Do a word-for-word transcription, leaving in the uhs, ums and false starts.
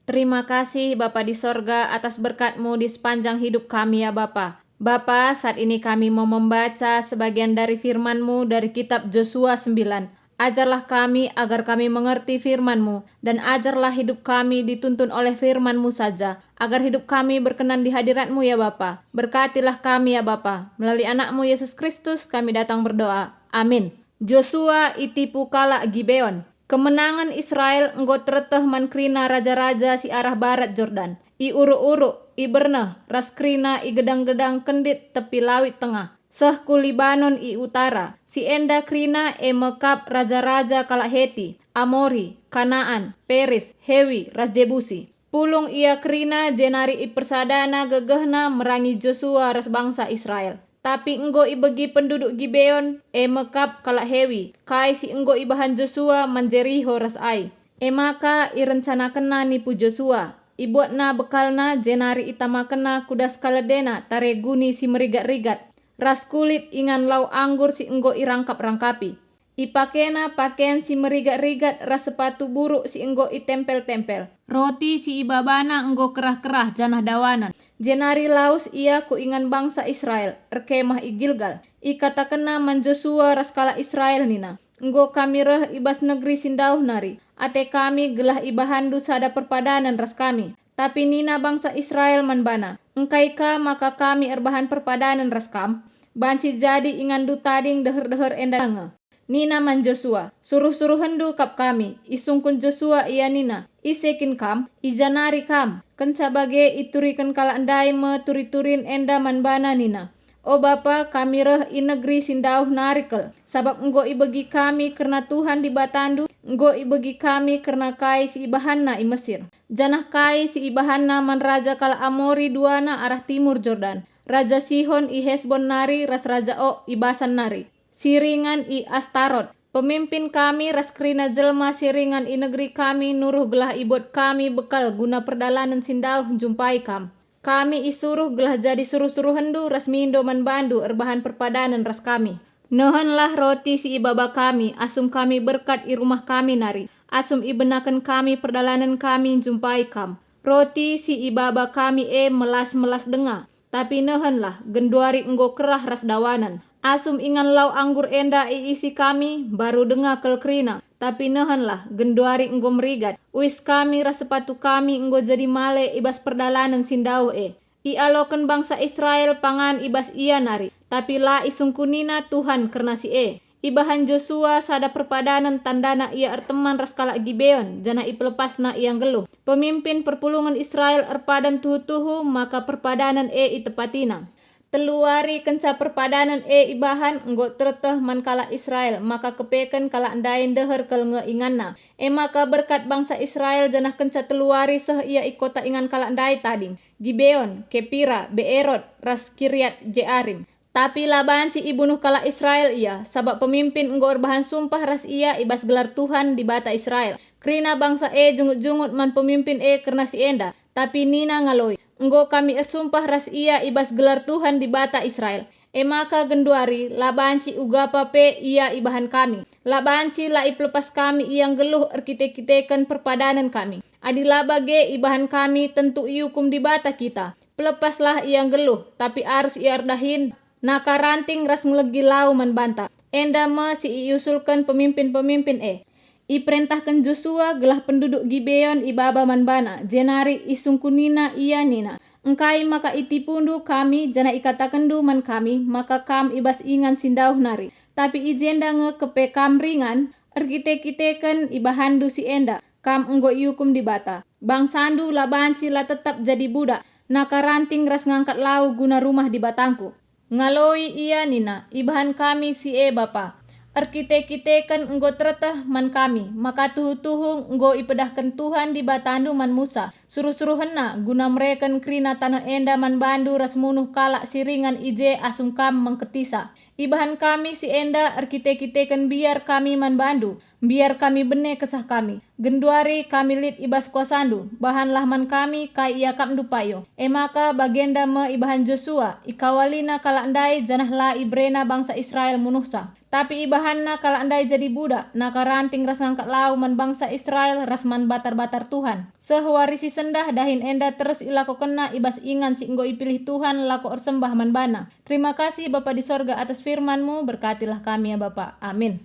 Terima kasih, Bapa di sorga, atas berkat-Mu di sepanjang hidup kami, ya Bapa. Bapa, saat ini kami mau membaca sebagian dari firman-Mu dari kitab Josua sembilan. Ajarlah kami agar kami mengerti firman-Mu, dan ajarlah hidup kami dituntun oleh firman-Mu saja, agar hidup kami berkenan di hadirat-Mu, ya Bapa. Berkatilah kami, ya Bapa. Melalui Anak-Mu, Yesus Kristus, kami datang berdoa. Amin. Josua itipu kalak Gibeon. Kemenangen Israel enggo tereteh man kerina raja-raja si arah barat Jordan, i uruk-uruk, i berneh, ras kerina i gedang-gedang kendit tepi Lawit Tengah, seh ku Libanon i utara. Si enda kerina e me kap raja-raja kalak Heti, Amori, Kanaan, Peris, Hewi, ras Jebusi. Pulung ia kerina jenari ipersadana gegehna merangi Josua ras bangsa Israel. Tapi enggo ibegi penduduk Gibeon, e me kap kalak Hewi, kai si enggo ibahan Josua man Jeriho ras Ai. E maka irencanakenna nipu Josua. Ibuatna bekalna jenari itamakenna ku das kaledena tare guni si merigat-rigat, ras kulit ingan lau anggur si enggo irangkap-rangkapi. Ipakena paken si merigat-rigat ras sepatu buruk si enggo itempel-tempel. Roti si ibabana enggo kerah-kerah janah dawanen. Jenari lawes ia ku ingan bangsa Israel, erkemah i Gilgal. Ikatakenna man Josua ras kalak Israel nina, "Enggo kami reh i bas negeri si ndauh nari. Ate kami gelah ibahanndu sada perpadanen ras kami." Tapi nina bangsa Israel man bana, "Engkai ka maka kami erbahan perpadanen ras kam? Banci jadi inganndu tading deher-deher enda nge." Nina man Josua, "Suruh-suruhenndu kap kami." Isungkun Josua ia nina, "Ise kin kam? I ja nari kam?" Kenca bage ituriken kalak ndai me turi-turin enda man bana nina, "O Bapa, kami reh i negeri si ndauh nari kal, sabap enggo ibegi kami kerna Tuhan Dibatandu, enggo ibegi kami kerna kai si ibahanNa i Mesir. Janah kai si ibahanNa man raja kalak Amori duana arah timur Jordan, Raja Sihon i Hesbon nari ras Raja Og i Basan nari, si ringan i Astarot. Pemimpin kami ras kerina jelma si ringan i negeri kami nuruh gelah ibuat kami bekal guna perdalanen si ndauh njumpai kam. Kami isuruh gelah jadi suruh-suruhenndu ras mindo man bandu erbahan perpadanen ras kami. Nehenlah roti si ibaba kami, asum kami berkat i rumah kami nari, asum ibenaken kami perdalanen kami njumpai kam. Roti si ibaba kami e melas-melas denga, tapi nehenlah, genduari enggo kerah ras dawanen. Asum ingan lau anggur enda iisi kami, mbaru denga kal kerina, tapi nehenlah, genduari enggo merigat. Uis kami ras sepatu kami enggo jadi male i bas perdalanen si ndauh e. Ialoken bangsa Israel pangan i bas ia nari, tapi la isungkunina Tuhan kerna si e. Ibahan Josua sada perpadanen tandana ia erteman ras kalak Gibeon, janah ipelepasna ia nggeluh. Pemimpin perpulungen Israel erpadan tuhu-tuhu maka perpadanen e itepatina. Telu wari kenca perpadanen e ibahan, enggo tereteh man kalak Israel maka kepeken kalak ndai ndeher kal nge inganna. E maka berkat bangsa Israel, janah kenca telu wari seh ia i kota ingan kalak ndai tading, Gibeon, Kepira, Beerot, ras Kiriat Jearim. Tapi la banci ibunuh kalak Israel ia, sabap pemimpin enggo erbahan sumpah ras ia i bas gelar Tuhan Dibata Israel. Kerina bangsa e jungut-jungut man pemimpin e kerna si enda, tapi nina ngaloi, "Enggo kami ersumpah ras ia i bas gelar Tuhan Dibata Israel. E maka genduari la banci ugapa pe ia ibahan kami. La banci la ipelepas kami ia nggeluh erkite-kiteken perpadanen kami. Adi la bage ibahan kami, tentu iukum Dibata kita. Pelepaslah ia nggeluh, tapi arus ia erdahin, naka ranting ras ngelegi lau man banta." Enda me si iusulken pemimpin-pemimpin e. Iperentahken Josua gelah penduduk Gibeon ibaba man bana, jenari isungkunina ia nina, "Engkai maka itipundu kami janah ikatakenndu man kami maka kam i bas ingan si ndauh nari? Tapi i jenda nge kepe kam ringan, erkite-kiteken ibahanndu si enda, kam enggo iukum Dibata. Bangsandu la banci la tetap jadi budak, naka ranting ras ngangkat lau guna rumah Dibatangku." Ngaloi ia nina, "Ibahan kami si e, Bapa. Erkite-kiteken enggo tereteh man kami, maka tuhu-tuhu enggo ipedahken Tuhan Dibatandu man Musa, suruh-suruhenNa, guna mereken kerina taneh enda man bandu ras munuh kalak si ringan i je asum kam mengketisa. Ibahan kami si enda erkite-kiteken mbiar kami man bandu, mbiar kami bene kesah kami. Genduari kami lit i bas kuasandu, bahanlah man kami kai iakapndu payo." E maka bagenda me ibahan Josua, ikawalina kalak ndai janah la iberena bangsa Israel munuhsa. Tapi ibahanna kalak ndai jadi budak, naka ranting ras ngangkat lau man bangsa Israel ras man batar-batar Tuhan. Seh wari si sendah dahin enda terus ilakokenna i bas ingan si enggo ipilih Tuhan lako ersembah man baNa. Terima kasih Bapa di sorga atas firman-Mu, berkatilah kami ya Bapa. Amin.